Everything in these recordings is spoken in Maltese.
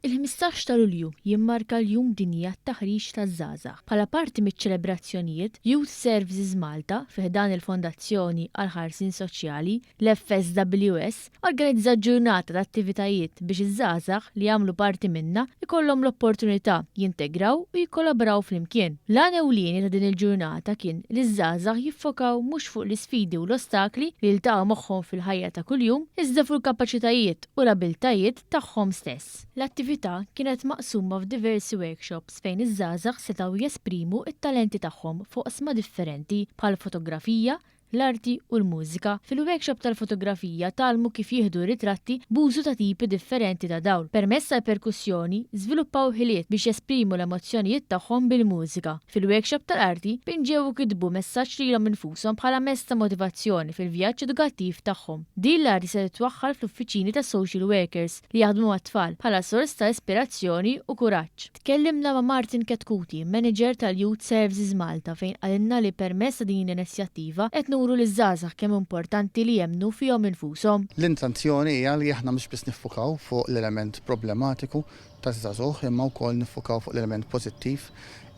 Il-15 ta' Lulju jimmarka l-Jum Dinji għat-Taħriġ taż-Żgħażagħ. Bħala parti miċ-ċelebrazzjonijiet, Youth Services Malta, fi ħdan il-Fondazzjoni għall-Ħarsien Soċjali, l-FSWS, organizzat ġurnata ta' attivitajiet biex iż-żgħażagħ li jagħmlu parti minnha jkollhom l-opportunità jintegraw u jikkollaboraw flimkien. L-għan ewlieni ta' din il-ġurnata kien li ż-żgħażagħ jiffokaw mhux fuq l-isfidi u l-ostakli li jiltaqgħu magħhom fil-ħajja ta' kuljum iżda fuq il-kapaċitajiet u l-abiltajiet tagħhom stess. L-attività kienet maqsuma f'diversi workshops fejn iż-żgħażagħ setgħu jesprimu t-talenti tagħhom f'oqsma differenti bħall-fotografija, l-arti u l-mużika. Fil-workshop tal-fotografija tgħallmu kif jieħdu ritratti b'użu ta' tipi differenti ta' dawl. Permezz tal-perkussjoni żviluppaw ħiliet biex jesprimu l-emozzjonijiet tagħhom bil-mużika. Fil-workshop tal-arti pinġew u kitbu messaġġ lilhom infushom bħala mezz ta' motivazzjoni fil-vjaġġ edukattiv tagħhom. Din l-arti se titwaħħal fl-uffiċini tas-social workers li jaħdmu mat-tfal, bħala sors ta' ispirazzjoni u kuraġġ. Tkellimna ma' Martin Chetcuti, Manager tal-Youth Services Malta fejn qalilna li permezz ta' din l-inizjattiva qed nuru liż-żgħażagħ kemm hu importanti li jemmnu fihom infushom. L-intenzjoni hija li aħna mhux biss niffukaw fuq l-element problematiku taż-żagħżugħ imma wkoll niffukaw fuq l-element pożittiv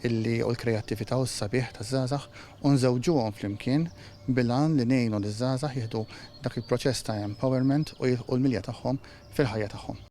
illi u l-kreattività u s-sabiħ taż-żgħażagħ u nżewġuhom flimkien bil-għan li ngħinu liż-żgħażagħ jieħdu dak il-proċess ta' empowerment u jilħqu l-milja tagħhom fil-ħajja tagħhom.